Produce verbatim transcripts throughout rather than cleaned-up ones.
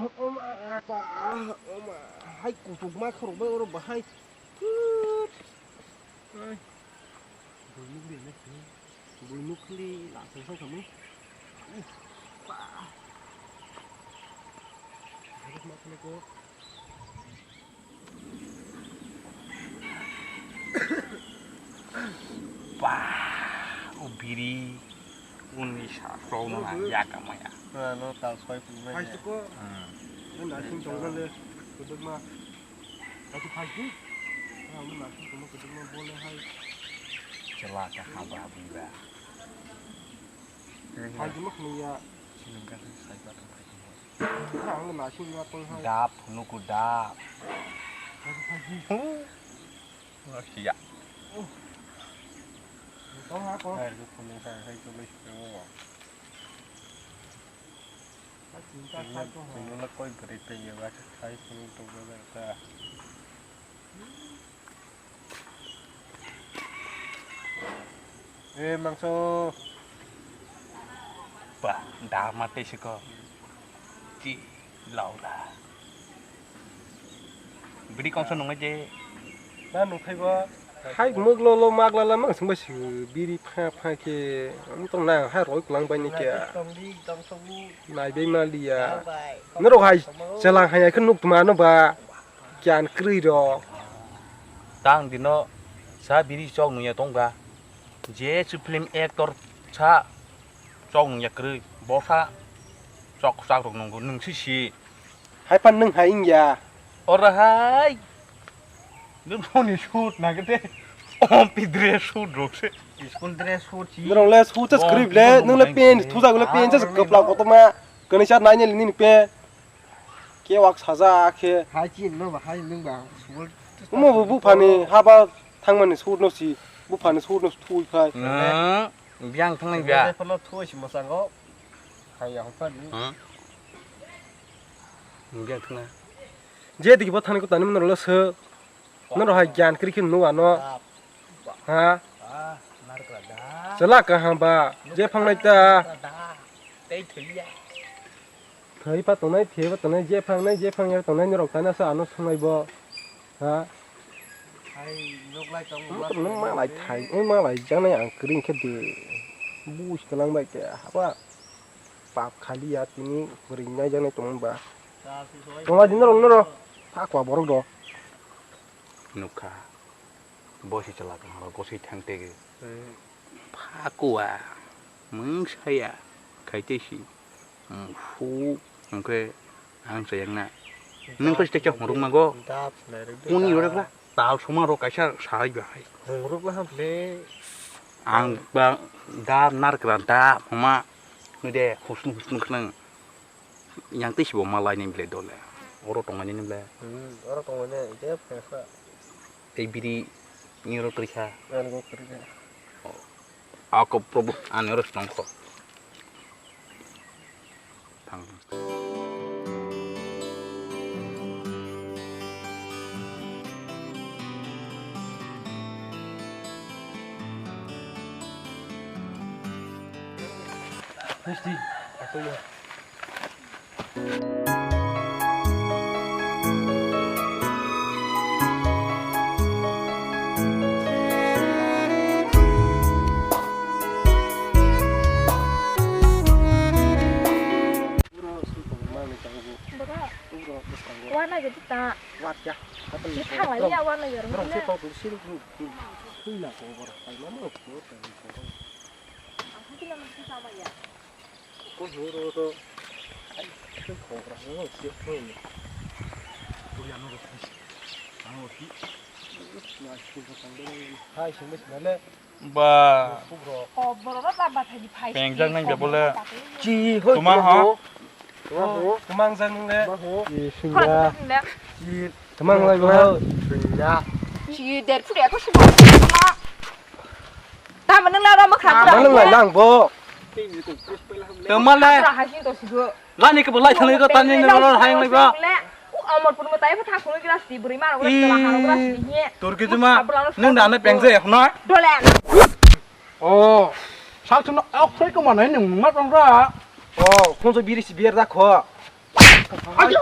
Oma, apa, ah, oma. Hai kutuk ma khorok bai oro bahai. Tut. Ai. Bui nuk de ne. Bui nuk khli la song song kamu. Ba. Harus ma khli ko. Ba, o biri, uni sa, rok no na, ya ka maya. Ano tal soi pun mai. Hai suko. Hmm. Ini nasi tong kan le, kuduk ma. Aku pagi. Ya, ini nasi tong kuduk ma boleh hai. Celaka haba biba. Pagi mak ni ya. Sinung kan sai ba tong pagi. Dap, nuku dap. Oh, siya. Eh, mangso. Ba, da ma tei siko. Ti, laula. Biri kongsa nungna je. Na nungkhai ba. Hai muk lo lo mak la la mang sung ba si biri pha pha ke. Am tong na hai roi kulang bai ni ke. Nai bai ma liya. Norok hai chelang hai khe nuk tuma no ba. Kian kwrwi rok. Tang dino sa biri chok nungya tongkha. Je su film actor sa chok nungya kwrwi. Bosa chok chak rok nungkha nung si si. Hai pan nung hai wngya. Ora hai. Nung phone shoot na kete. Oh, pidre shoot rok se. School dress shoot si. Nung le shoot sa script le, nung le pen, thusa le pen sa kwpla kotorma. Kani sa nai ne ni pen. Kewak sajak khe. Hai chini no ba, hai nwng ba, subol. Omo bo buphani haba thangmani sut no si, buphani sut no thui phai. Nwng biyang thangnai ba. Phano thui si mwsang o. Hai ya hopha ni. Hmm. Nwng biyang thangna. Je digi bo thani ko tani mano lo se. Norok hai gyan kwrwi khe nukgo ano. Ha? Chwla kaham ba, je phangnai ta. Thwi pa tongnai, thwi pa tongnai, je phangnai, je phangya tongnai norok tani asa ano songnai bo. Ha? Norok no malai thai, oi malai janai ang kwrwi khe de. Buj kwlang bai khe haba. Pap khali ya tini kwrwi nai janai tongmani ba. Tongma di norok norok. Phakwa borok rok. Nukha. Bo si chwla kaham rok gosoi thang tege. Phakwa. Mungsaya. Khaite si. Fu. Hwnkhe ang sayang na. Nung phaste khe hwnrwk mago. Kuni rwrwk la. Tal soma rok kaisa sarai bahai. Hwngrwk la hamle. Ang ba da narkra da homa. Nude husnu husnu khnang. Yang tei sibo malai ni bile dole. Oro tongnai ni bile. Hmm, oro tongnai ni je phekha. Tei biri ni oro krikha. Ani go krikha. Ako probu ani oro tongkho. Thang. Pasti, aku ya. Bwskango. Warna gede ta. Warya. Ni thang lai ya warna gede. Borok se kok sini group group. Thwi na ko borok. Ai mama ko ko ko. Ang thwi na ma thwi sama ya. Ko horo to. Ai ko ko ra no se ko ni. Ko ya no ko. Ang o si. Na si ko sang de. Hai sing bes na le. Ba. Pengjak nang de bole. Chi hoi. Tuma ho. Tuma ho. Tuma nang le. Chi singya. Chi tuma lai bo. Singya. Chi der phu de ko sing. Tama nang la ro ma khra. Nang lai nang bo. Tuma le. Khra ha si to si go. Lani ke belai thangni ko tani ni lolo hayang lai ba. Amor pun mutai pa thang khului glas di beri mar. Ih, turki juma. Nung dana pengse ya khna. Dole. Oh, sak chuna ok sai ko manai nung ma tong ra. Oh, khon so biri si biar da kho. Ayo!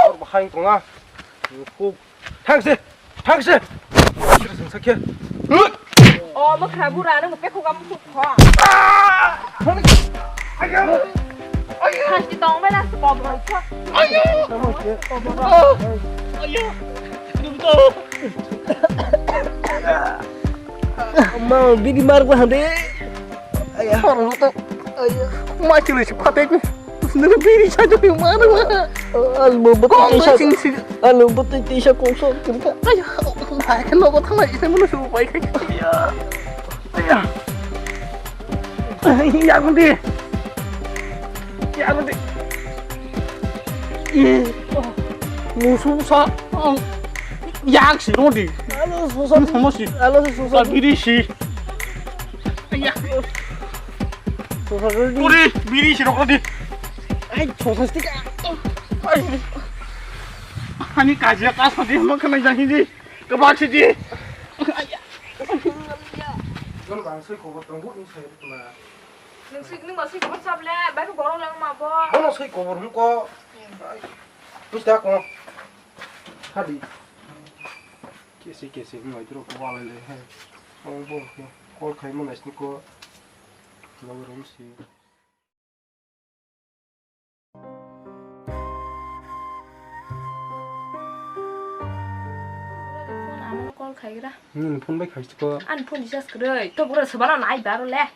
Ar bahai tonga. Kuk. Thang se. Thang se. Sing sakhe. O, mo kha bura, nang pe kuk am kuk kho. Ayo! Ayo! Khasi tong bai la se kobor kho. Ayo! Ayo! Ma, bidi mar gua hande. Aya. Oro to. Aya. Ma chile si phatai. Nang biri sa jodi mar ma. Alu betul tisa. Alu betul tisa kosong kita. Aya. Hai kan lo betul lagi saya mana suruh baik. Aya. Aya. Aya nanti. Aya nanti. Ih. Musuh sa. Yak si rodi. Alo susa. Sama si. Alo susa. Biri si. Aya. Susa rodi. Uri, biri si rodi. Ai, susa stika. Ani kaji ka sa di mo kana jahi di. Kebak si di. Aya. Gon bang soi khobor tong bu ni sai tuma. Nung soi nung ba soi khobor sab le, bai ko gorong lang ma bo. Bono soi khobor mu ko. Ai. Pista ko. Hadi. Kesi kesi wng lai duro ko walai lai hai. Ang bo khe call khai ma nai sini ko. Logo rom si. Phone amano call khai gra. Hmm, phone bai khai siko. An phone recharge kwrwi. To bura sabana nai baro le.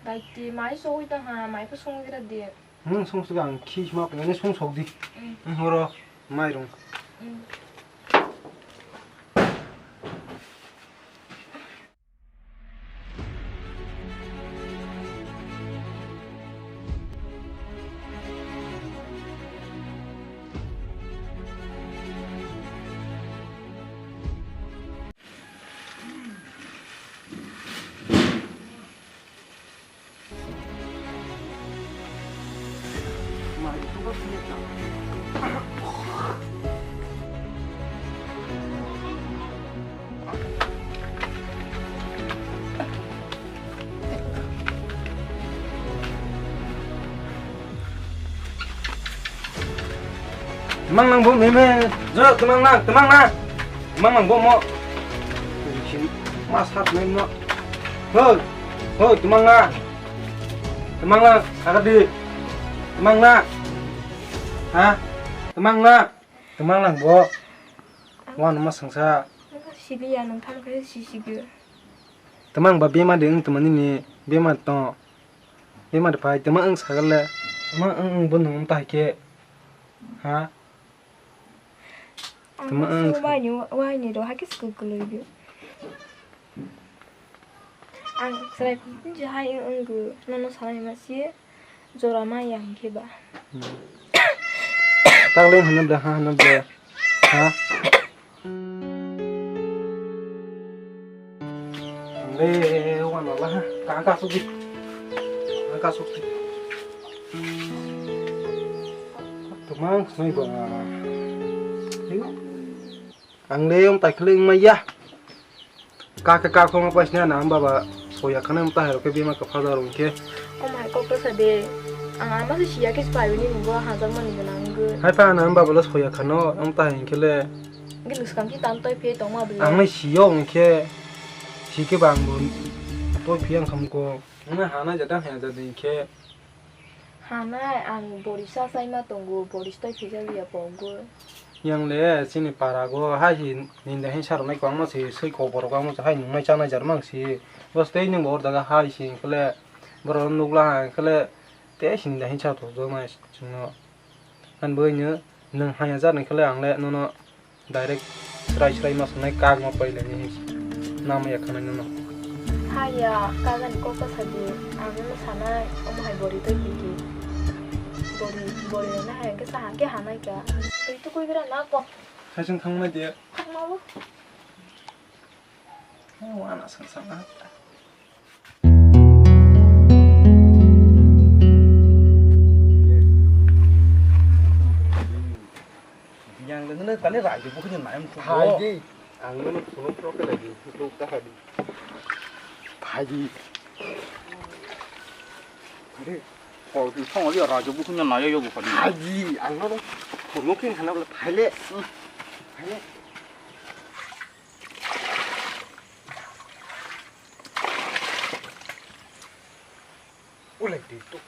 Daiti mai sogwi tong ha, mai pho songwi gra di. Hmm, song song ang khi ma pengani song sok di. Hmm. Hmm, horo mai rong. Hmm. Temang nang bo meme, jo temang nang, temang nang. Temang nang bo mo. Ma sat nai mo. Hoi, hoi, temang nang. Temang nang, agadi. Temang nang. Ha? Temang nang. Temang nang bo. Wan ma sangsa. Siliya nang tham khe sisigi. Temang ba bema de wng tongmani ni bema to. Bema de phai temang wng sagal le. Temang wng wng bo nung ta khe. Ha? Ang Tama ang so wai ni, wai ni do hakis ko ko lo bi. Ang sai je hai ang go no no sai ma si jora ma yang ke ba. Tang leng hana bla ha hana bla. Ha? Ang le wana la ha. Ka ka sugi. Ka ka sugi. Tumang snai ba. Ang le om tai khling ma ya. Ka ka ka khong pa sna na baba. Soya khana ta hero ke bima ka phada rong ke. Oh my god, ko sa de. Ang ama se siya ke spai ni mo ha jang mani na ngu. Hai pa na baba lo soya khano om ta hin ke le. Gilus kam ki tan toi phe tong ma bla. Ang le siyo ong ke. Si ke bang bo. Toi phe ang kham ko. Ang hana jada ha jada ke. Hanai ang bori sa sai ma tongo, bori stoi phija liya pogo. Yang le chini para go hai si ninda hin sar nai kwang ma si sui ko borok ang ma hai nung nai cha nai jar mang si. Bos tei nung bor daga hai si kle borok nuk la hai kle te si ninda hin sa to jo mai chungo. An boi no nung hai jar ni kle ang le no no. Direct srai srai ma sanai kak ma pai lai ni nama ya khana no. Haya, kagan ko ka sadi, ang no sanai, omo hai bori to kiki. Bori, bori na hai ke sa ke hanai ka. Tui tu kui bira na ko. Hai sing thang mai dia. Thang ma lo. Oh, ana sang sang ah. Yang le nene tani rajo buku ni mayam tu. Hai di, ang nunu phone pro ke lagi, tu ka hai di. Hai di. Hari, kau tu thong dia rajo buku ni nayo yo buku ni. Hai di, ang nunu. Mungkin sana boleh phaile. Hmm. Phaile. Ulai di tu.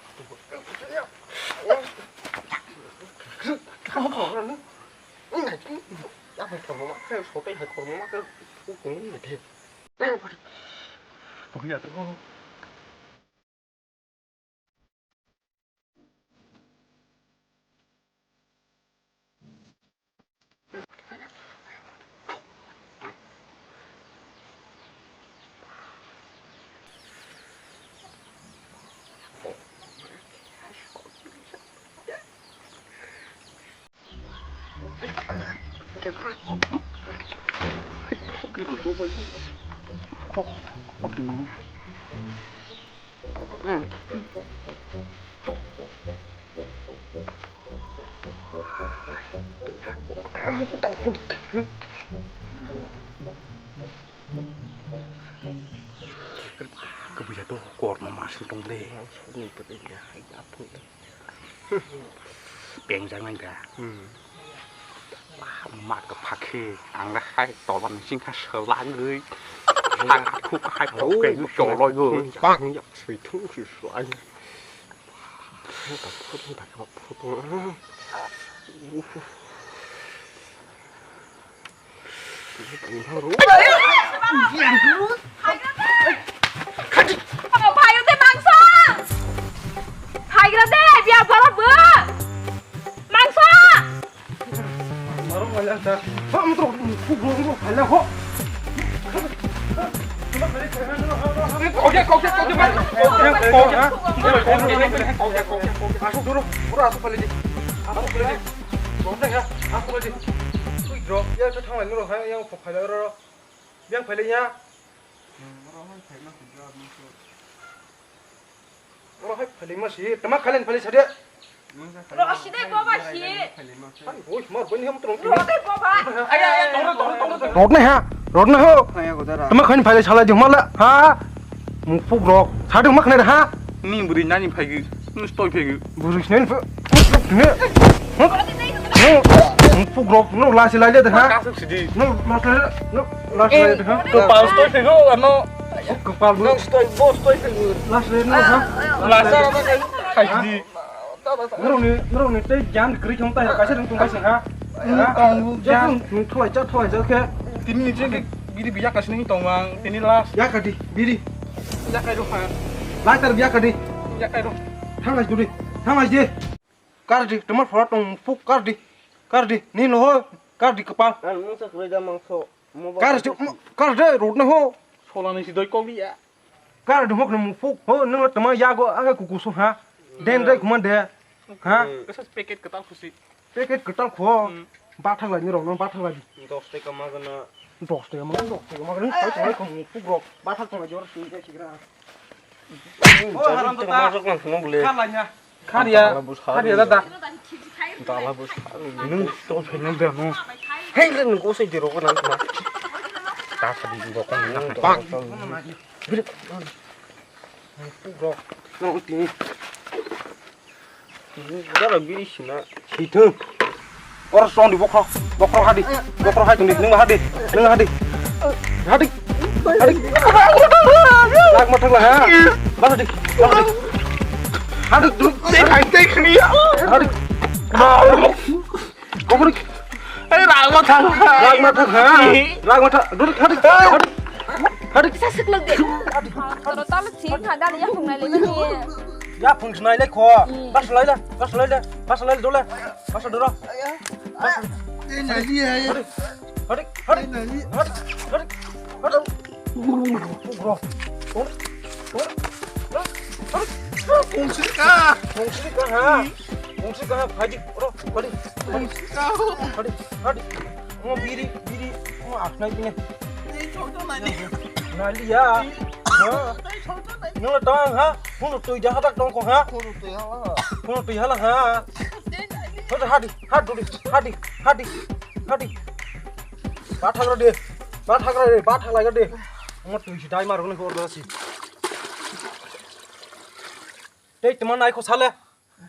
Kebuya to kormo masing tong le. Pengjak nai da. Hmm. Mat ka phakhe ang da hai tola ni sing kha selagwi. Hai khuk hai phok ke yu cholo yo. Bang ya sui thung sui suai. Phaiyung de mangsa. Phaigra de bia borok bo. Mangsa. Borok wala ta. Ham to ku go go phala ho. Kokya kokya kokya. Asuk dulu. Ora asuk phala di. Asuk phala di. Drop ya, to thang lai nuro ha, yang phok phai lai ro. Yang phai lai ya. Oro hai phai lai ma si, tama khalen phai lai sa de. Ro si de go ba si. Hai, oi, mar bani ham tong. Ro de go ba. Ay, ay, ay, tong, tong, tong, tong. Rod na ha, rod na ho. Tama khalen phai lai sa lai jong ma la, ha? Mukpuk rok, sa de ma khna ha? Ni buri nani phai gi, nus toi phai gi. Buri nani phai. Pugrok, no last lai le ha. Kasuk sidi. No last lai, no last lai ha. Kepal stoi phego ano. Kepal bu. Nang stoi, bo stoi phego. Last lai no ha. Last lai. Khai sidi. Nurung ni, nurung ni tei jan kri thong tai kaisa rung tung kaisa ha. Tong bu jan. Nung thoi cha thoi cha ke. Tini ni je biri biya kasini tong mang, tini last. Ya kadi, biri. Ya kai ro ha. Lai tar biya kadi. Ya kai ro. Thang lai duri. Thang lai je. Kardi, tomar phora tong mukpuk kardi. Kardi, ni no ho, kardi kepal. Ang mungsa kwlai da mangso. Kardi, kardi, rod na ho. Sola ni si doi kok liya. Kardi hok ni mukpuk. Ho, nung toma yago, aga kukusu ha. Den dai kuman de. Ha? Kasa packet ketal khusi. Packet ketal kho. Bathang lai ni rok no, bathang lai. Dos taka magana. Dos taka magana, dos taka magana. Sai tong lai kho mukpuk rok. Bathang tong lai jor si dai sigra. O haram da. Kha lai nya. Kha ya. Kha ya da da. Dala bus. Nung to phai nung da no. Hei le nung ko sai di rok na. Ta sa di rok na. Bang. Biri. Rok. Nung ti. Dara biri sina. Sithung. Oro song di bokhro. Bokhro hadi. Bokhro hai tungdi. Nung hadi. Nung hadi. Hadi. Hadi. Lak mathang la ha. Bas hadi. Bas hadi. Hadi. Tei khai tei khni. Hadi. Kokori. Ei, ragma thang. Ragma thang ha. Ragma thang. Duri thadi. Thadi. Thadi. Sa siklok de. Toro talo si thanda ni yakung nai le ni. Ya phung snai le kho. Bas lai le. Bas lai le. Bas lai le dole. Bas dora. Bas. Ei, nai ni ai. Thadi. Thadi. Thadi. Thadi. Thadi. Bro. Kongsika. Kongsika ha. Kongsika ha, phadi. Oro, phadi. Kongsika. Phadi, phadi. Mo biri, biri. Mo aknai bini. Naliya. Ha. Nung tang ha. Phunu tui jaha tak tong ko ha. Phunu tui hala ha. Hadi, hadi, hadi, hadi, hadi. Ba thagra de. Ba thagra de, ba thagla de. Mo tui si dai mar ko order si. Tei tuma nai ko sale.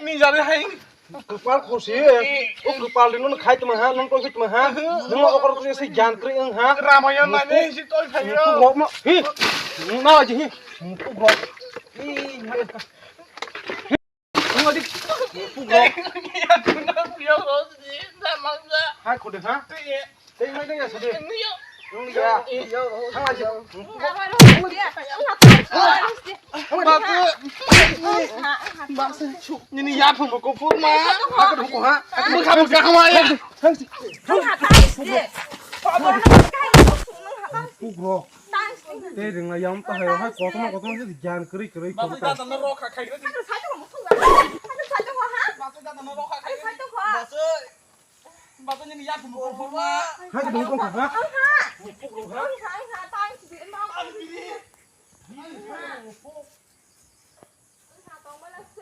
Ni jari hai. Kwpal khosi. O kwpal ri nono khai tma ha, nong twi tma ha. Nong okor twi se gyan kri ang ha. Ramayan nani si toi khai. Mukhuk rok no. Hi. Na ji hi. Mukhuk rok. Hi. Nong ji. Mukhuk rok. Hai khode ha. Tei mai dai ya sade. Nung ya. Thang aji. Babu. Babu. Nini ya phung ko phung ma. Aku dong ko ha. Aku khabu ka ma ya. Thang si. Pugro. Tei ring la yam ta hai hai kotor kotor si gyan kri kri. Babu da da na ro kha khai. Babu. Bato nini ya phung ko phung ma. Hai ko dong ko ha. Phung ko ha.